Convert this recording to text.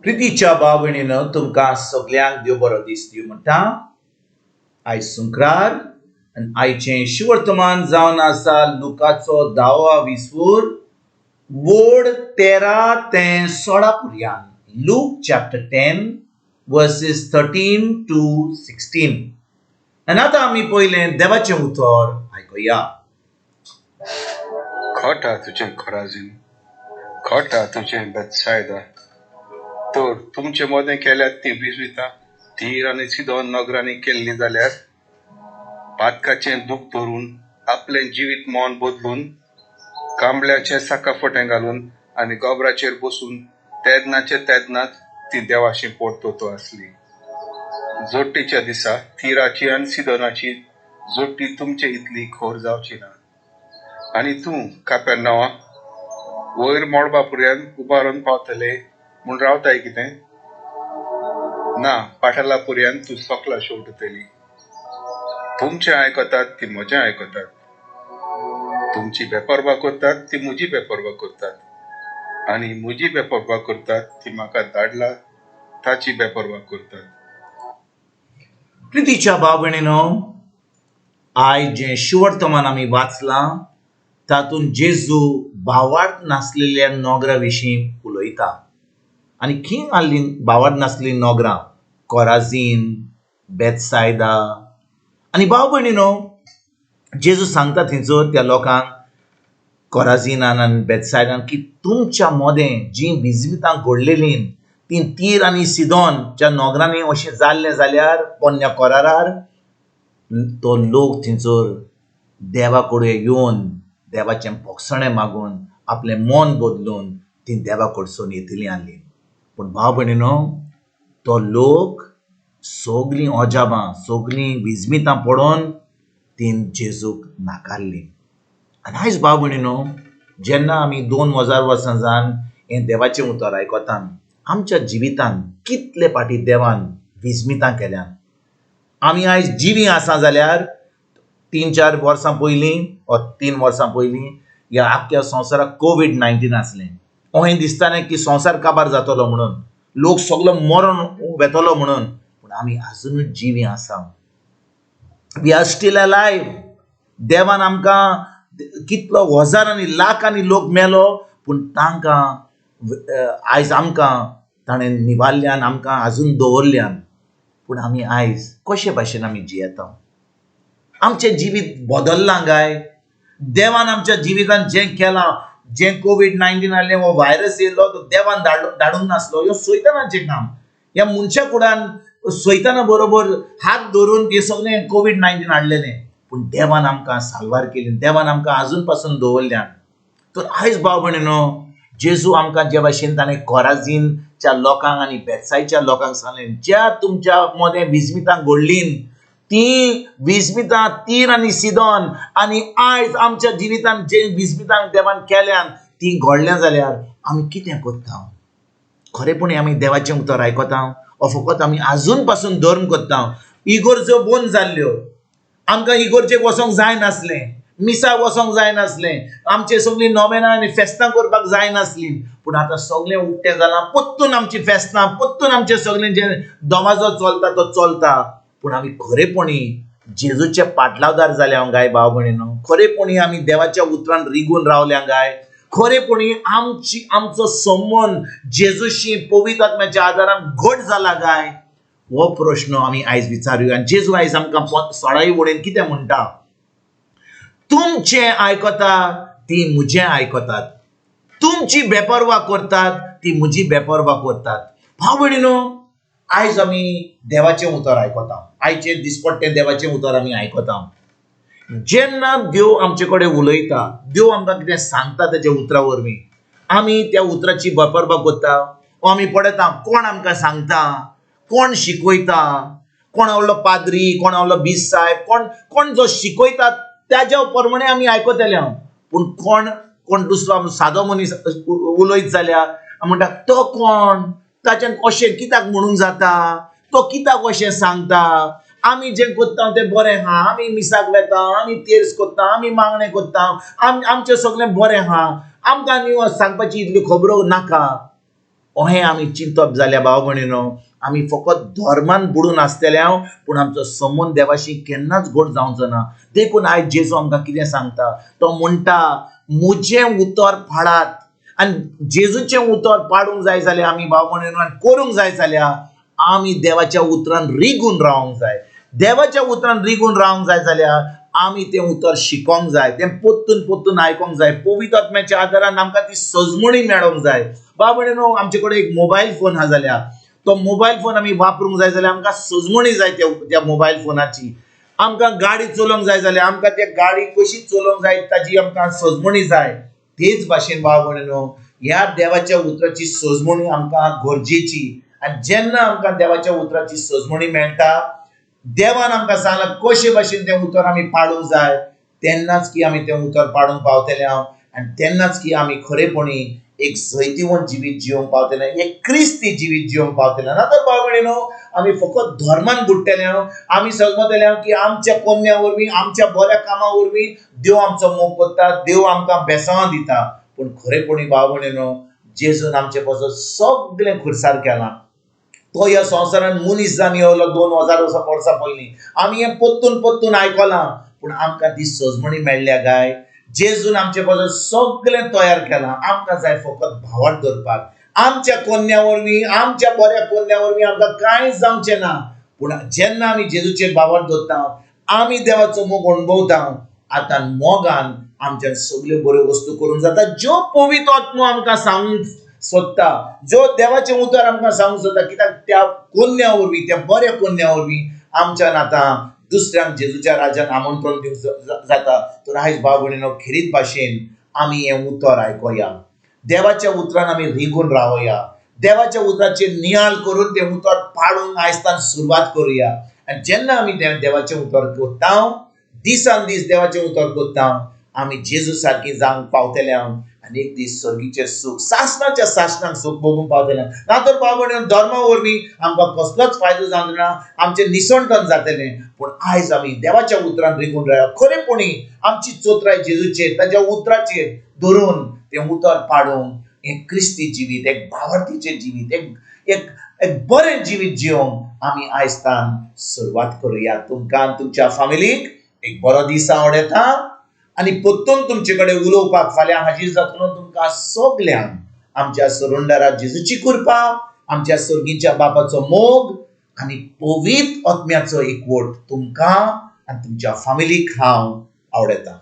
प्रितीच्या भाव भयणीनो तुमकां सगल्यांक देव बरो दीस दिवं म्हणटा. आयज सुंक्रार आनी आयचें शुवर्तमान जावन आसा लुकाचो धावो विसवूर वोड 13 ते 16 पुर्यान. Luke chapter 10 verses 13 to 16. आनी आतां आमी पयलें देवाचें उतर आयकुया. खोटा तुजें खोराजीन, खोटा तुजें बेतसायदा. तर तुमचे मदें केल्यात तीं विजवितां तीर आनी सिदोन नगरांनी केल्लीं जाल्यार पातकाचें दूख धरून आपलें जिवीत मन बदलून कांबळ्याचें साका फटें घालून आनी गोबराचेर बसून तेदनाचे तेदनाच ती देवाशी पोरतोतो आसली. जोडटीच्या दिसा तिराची आनी सिदोनाची जोडटी तुमचे इतली खोर जावची ना. आनी तूं कापेरनांवा वयर मळबा पुर्यान उबारून पावतले म्हूण रावताय कितें? ना, पाठाला पुर्यान तूं सकला शेवटतली. तुमचें आयकतात ती म्हजें आयकतात, तुमची बेपर्वा करतात ती म्हजी बेपर्वा करतात, आनी म्हजी बेपर्वा करतात ती म्हाका धाडला ताची बेपर्वा करतात. प्रितीच्या भाव भयणीनो, आयज जें शुवर्तमान आमी वाचलां तातूंत जेजू भावार्थ नासलेल्या नोगरा विशीं उलयता. आनी खंय आहलीं भावार्थ नासलीं नोगरां? कोराझीन, बेतसायदा. आनी भाव भयणीनो, जेजू सांगता थंयसर त्या लोकांक कोराझिनान आनी बेतसायदान की तुमच्या मदें जीं विजमितां घडलेलीं तीं तीर आनी सिदोनच्या नोगरांनी अशें जाल्लें जाल्यार पोन्न्या कोरारार तो लोक थंयसर देवा कडेन येवन देवाचें भोगसणें मागून आपलें मन बदलून तीं देवा कडसून येतलीं आहलीं. पूण भाव भयणीनो, तो लोक सगलीं अजाबां सगलीं विजमितां पळोवन तीं जेजूक नाकारलीं. आनी आयज भाव भयणीनो, जेन्ना आमी 2000 वर्सां जावन हें देवाचें उतर आयकता, आमच्या जिवितान कितले फाटी देवान विजमितां केल्यान. आमी आयज जिवीं आसा जाल्यार 3-4 वर्सां पयलीं वा 3 वर्सां पयलीं ह्या आख्ख्या संवसाराक कोवीड-19 आसलें. अशें दिसतालें की संवसार काबार जातलो म्हणून, लोक सगलो मरण वेतलो म्हणून, पूण आमी आजुनूय जिवीं आसा. We are still alive. देवान आमकां कितलो हजारांनी लाखांनी लोक मेलो, पूण तांकां आयज आमकां ताणें निवारल्यान, आमकां आजून दवरल्यान. पूण आमी आयज कशे भाशेन आमी जियेता? आमचें जिवीत बदल्लां काय? देवान आमच्या जिवितान जें केलां, जें कोवीड-19 आयलें, हो व्हायरस येयलो, तो देवान धाडूंक नासलो. ह्यो सैतानाचें काम. ह्या मनशा कुडान सैताना बरोबर हात धरून हें सगळें कोवीड-19 हाडलेलें. पूण देवान आमकां साल्वार केली, देवान आमकां आजून पासून दवरल्यान. तर आयज भाव भयणीनो, जेजू आमकां जे भाशेन ताणें कोराझीनच्या लोकांक आनी बेतसायच्या लोकांक सांगलें, ज्या तुमच्या मदें विजमितां घडलीं ती विजमितां तीर आनी सिदोन आनी आयज आमच्या जिवितान जे विजमितां देवान केल्यान ती घडल्या जाल्यार आमी कितें करता? खरेपणी आमी देवाचें उतर आयकता ओ फकत आमी आजून पासून धर्म करता? इगोर्जो बंद जाल्ल्यो, आमकां इगोर्जेक वचोंक जायनासलें, मिसाक वचोंक जायनासलें, आमचे सगळीं नोवेनां आनी फेस्तां करपाक जायनासलीं. पूण आतां सगळें उक्तें जालां, परतून आमची फेस्तां, परतून आमचें सगळें जें दमाजो चलता तो चलता. पूण आमी खरेपणी जेजूचे पाटलावदार जाल्या काय भाव भयणीनो? खरेपणी आमी देवाच्या उतरान रिगून रावल्या काय? खरेपणी आमचो संबंद जेजूशी पवित्र आत्म्याच्या आदारान घट जाला काय? हो प्रश्न आमी आयज विचारुया. आनी जेजू आयज आमकां सोळाय वडेन कितें म्हणटा? तुमचें आयकता ती म्हजें आयकतात, तुमची बेपर्वा करतात ती म्हजी बेपर्वा करतात. भाव भयणीनो, आयज आमी देवाचें उतर आयकता, आयचें दिसपट्टें देवाचें उतर आमी आयकता. जेन्ना देव आमचे कडेन उलयता, देव आमकां कितें सांगता तेच्या उतरा वरवीं, आमी त्या उतराची बेपर्वा करता. ओ आमी पळयता कोण आमकां सांगता, कोण शिकयता, कोण व्हडलो पाद्री, कोण व्हडलो बीस साहेब, कोण जो शिकयता त्याच्या प्रमाणे आमी आयकतले. पूण कोण दुसरो सादो मनीस उलयत जाल्यार म्हणटा तो कोण, ताच्यान अशें कित्याक म्हणूंक जाता, तो कित्याक अशें सांगता, आमी जें करता तें बरें आहा, आमी मिसाक वेता, आमी तेर्स करता, आमी मागणें करता, आमचें सगळें बरें आहा, आमकां न्ही सांगपाची इतल्यो खबरो नाका. अहें आमी चिंतप जाल्या भाव भयणीनो, आमी फकत धर्मान बुडून आसतले हांव, पूण आमचो संबंद देवाशी केन्नाच घट जावचो ना. देखून आयज जेजू आमकां कितें सांगता, तो म्हणटा म्हजें उतर पाळात. आनी जेजूचें उतर पाडूंक जाय जाल्यार आमी भाव भयणीनो आनी करूंक जाय जाल्यार आमी देवाच्या उतरान रिगून रावंक जाय. देवाच्या उतरान रिगून रावंक जाय जाल्यार आमी तें उतर शिकोंक जाय, तें पोत्तून पोत्तून आयकोंक जाय. पवित्र आत्म्याच्या आदारान आमकां ती सजमणी मेळोंक जाय. भाव भयणीनो, आमचे कडेन एक मोबायल फोन आहा जाल्यार तो मोबायल फोन आमी वापरूंक जाय जाल्यार आमकां सजमणी जाय त्या मोबायल फोनाची. आमकां गाडी चलोवंक जाय जाल्यार आमकां त्या गाडी कशी चलोवंक जाय ताजी आमकां सजमणी जाय. तेच भाशेन भाव भयणीनो, ह्या देवाच्या उतराची सजमणी आमकां गरजेची. आनी जेन्ना आमकां देवाच्या उतराची सजमणी मेळटा, देवान आमकां सांगलां कशे भाशेन तें उतर आमी पाळूंक जाय, तेन्नाच की आमी तें उतर पाळूंक पावतले हांव, आनी तेन्नाच की आमी खरेपणी एक जैतिवंत जिवीत जिवंक पावतले, एक क्रिस्ती जिवीत जिवंक पावतले. ना तर भाव भयणीनो, आमी फकत धर्मान बुडटले हांव. आमी समजतले हांव की आमच्या कोन्या वरवीं, आमच्या बऱ्या कामां वरवीं देव आमचो मोग करता, देव आमकां बेसांव दिता. पूण खरेपणी भाव भयणीनो, जेजून आमचे पासून सगळें खुरसार केलां. तो ह्या संवसारान मनीस जावन येवलो 2000 वर्सां पयलीं. आमी हें पोत्तून पोत्तून आयकलां, पूण आमकां ती सजमणी मेळ्ळ्या काय? जेजून आमचे पासून सगळें तयार केलां. आमकां जाय फकत भावार्थ दवरपाक. आमच्या कोन्या वरवीं, आमच्या बऱ्या कोन्या वरवीं आमकां कांय जावचें ना. पूण जेन्ना आमी जेजूचेर भावार्थ दवरता, आमी देवाचो मोग अणभवता, आतां मोगान आमच्यान सगल्यो बऱ्यो वस्तू करूंक जाता, ज्यो पवित्र आत्मो आमकां सांगूंक सोदता, जो देवाचें उतर आमकां सांगूंक सोदता. कित्याक त्या कोन्या वरवीं, त्या बऱ्या कोन्या वरवीं आमच्यान आतां दुसऱ्यांक जेजूच्या राजान आमंत्रण दिवंक जाता. तर आयज भाव भयणीनो, खेरीत भाशेन आमी हें उतर आयकोया, देवाच्या उतरान आमी रिगून रावया, देवाच्या उतराचेर नियाळ करून तें उतर पाळूंक आयजतान सुरवात करुया. आनी जेन्ना आमी देवाचें उतर करता, दिसान दीस देवाचें उतर करता, आमी जेजू सारकी जावंक पावतले हांव, आनी एक दीस सर्गीचें सूख, सासणाच्या सासणाक सूख भोगूंक पावतले. ना तर भाव भयणीनो, धर्मा वरवीं आमकां कसलोच फायदो जावंक ना, आमचें निसणटन जातलें. पूण आयज आमी देवाच्या उतरान रिगून रावया, खरेपणी आमची चोत्राय जेजूचेर, ताज्या उतराचेर धरून तें उतर पाडूंक एक क्रिस्ती जिवीत, एक भावार्थीचें जिवीत, एक एक एक बरें जिवीत जिवंक आमी आयजतान सुरवात करुया. तुमकां तुमच्या फामिलीक एक बरो दीस आवडटा आनी पोत्तून तुमचे कडेन उलोवपाक फाल्यां हाजीर जातलो. तुमकां सगल्यांक आमच्या सरुंडरा जेजूची कृपा, आमच्या सर्गीच्या बापाचो मोग आनी पवित्र आत्म्याचो एकवट तुमकां आनी तुमच्या फामिलीक हांव आवडटा.